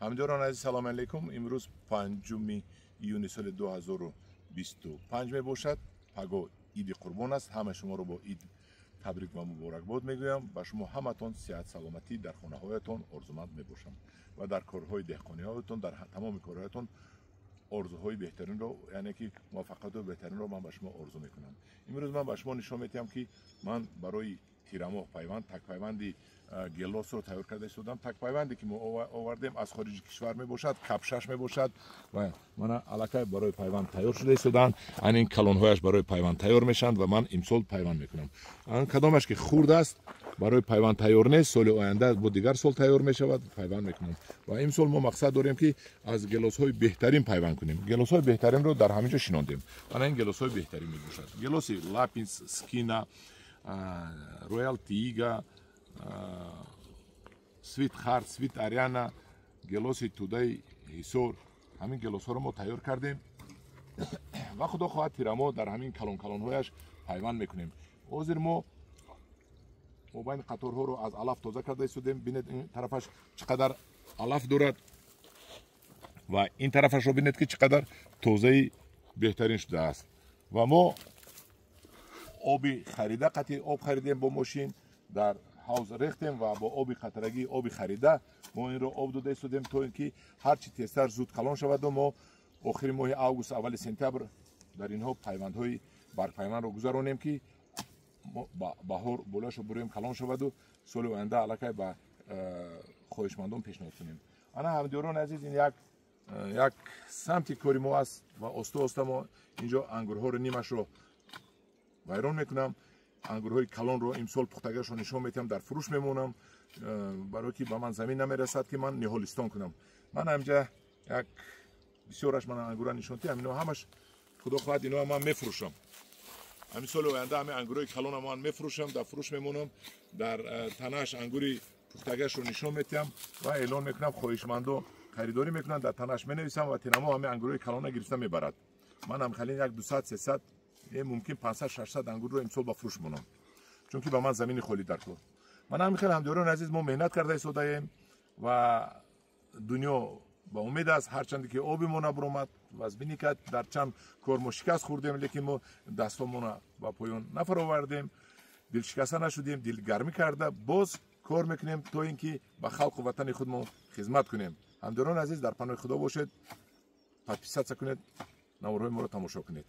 Ҳамдиёрон азиз, салом алейкум. Имрӯз 5 июни соли 2025 мебошад. Паго Иди Қурбон аст. Ҳама шуморо бо ид табрик ва муборакбод мегӯям. Ба шумо ҳаматон сиҳат, саломатӣ дар хонаҳоятон орзуманд мебошам ва дар корҳои деҳқониҳоятон, дар тамоми корҳоятон орзуҳои беҳтаринро, яъне ки муваффақиятҳои беҳтаринро ман ба шумо орзу мекунам. Имрӯз ман ба шумо нишон медиҳам, ки ман барои тирамоҳ пайванд, такпайванди гелосро тайёр карда истодам. Такпайванде ки мо овардем, аз хориҷи кишвар мебошад, капшаш мебошад ва мана аллакай барои пайванд тайёр шуда истоданд. Ан ин калонҳояш барои пайванд тайёр мешаванд ва ман имсол пайванд мекунам. Ан кадомаш ки хурд аст, барои пайванд тайёр нест, соли оянда бо дигар сол тайёр мешавад, пайванд мекунам. Ва имсол мо мақсад дорем, ки аз гелосҳои беҳтарин пайванд кунем. Гелосҳои беҳтаринро дар ҳамин ҷо шинондем. Ана ин гелосҳои беҳтарин мебошад: гелоси Лапинс, Скина, Роял Тига, Свит Харт, Свит Ариана, гелоси Тӯдаи Ҳисор. Ҳамин гелосҳоро мо тайёр кардем ва, худо хоҳад, тирамо дар ҳамин калонкалонҳояш пайванд мекунем. Ҳозир мо мобайни қаторҳоро аз алаф тоза карда истодем. Бинед, ин тарафаш чӣ қадар алаф дорад ва ин тарафашро бинед, ки чӣ қадар тозаи беҳтарин шудааст. Ва мо оби харида, қатъи об харидем, бо мошин дар ҳавз рехтем ва бо оби қатрагии оби харида мо инро об дода истодем, то ин ки ҳарчи тезтар зуд калон шаваду мо охири моҳи август, аввали сентябр дар инҳо пайвандҳои баргпайвандро гузаронем, ки баҳор болояшро буроем, калон шаваду соли оянда аллакай ба хоҳишмандон пешниҳод кунем. Ана, ҳамдиёрони азиз, ин як самти кори мо аст ва оста оста мо инҷо ангурҳоро нимашро вайрон мекунам. Ангурҳои калонро имсол пухтагиашро нишон медиҳам, дар фурӯш мемонам, барое ки ба ман замин намерасад, ки ман ниҳолистон кунам. Ман ҳамҷа як бисёраш ман ангура нишон диҳам. Ино ҳамаш, худо хоҳад, ино ман мефурӯшам. Ҳамин соли оянда ҳамин ангурҳои калона ман мефурӯшам, дар фурӯш мемонам. Дар танааш ангури пухтагиашро нишон медиҳам ва эълон мекунам. Хоҳишмандо харидорӣ мекунанд, дар танааш менависам ва тирамо ҳамин ангурҳои калона гирифта мебарад. Ман ҳам халин як 200, 300, мумкин 500, 600 ангурро имсол ба фурӯш монам, чунки ба ман замини холӣ дар кор. Ман ҳамин хел, ҳамдиёрони азиз, мо меҳнат карда истодаем ва дунё ба умед аст. Ҳарчанде ки оби мо набуромад, вазбинӣ кард, дар чанд кор мо шикаст хӯрдем, лекин мо дастомона ба поён нафаровардем, дилшикаста нашудем, дилгармӣ карда боз кор мекунем, то ин ки ба халқу ватани худ мо хизмат кунем. Ҳамдиёрони азиз, дар паноҳи Худо бошед, подписаться кунед, наворҳои моро тамошо кунед.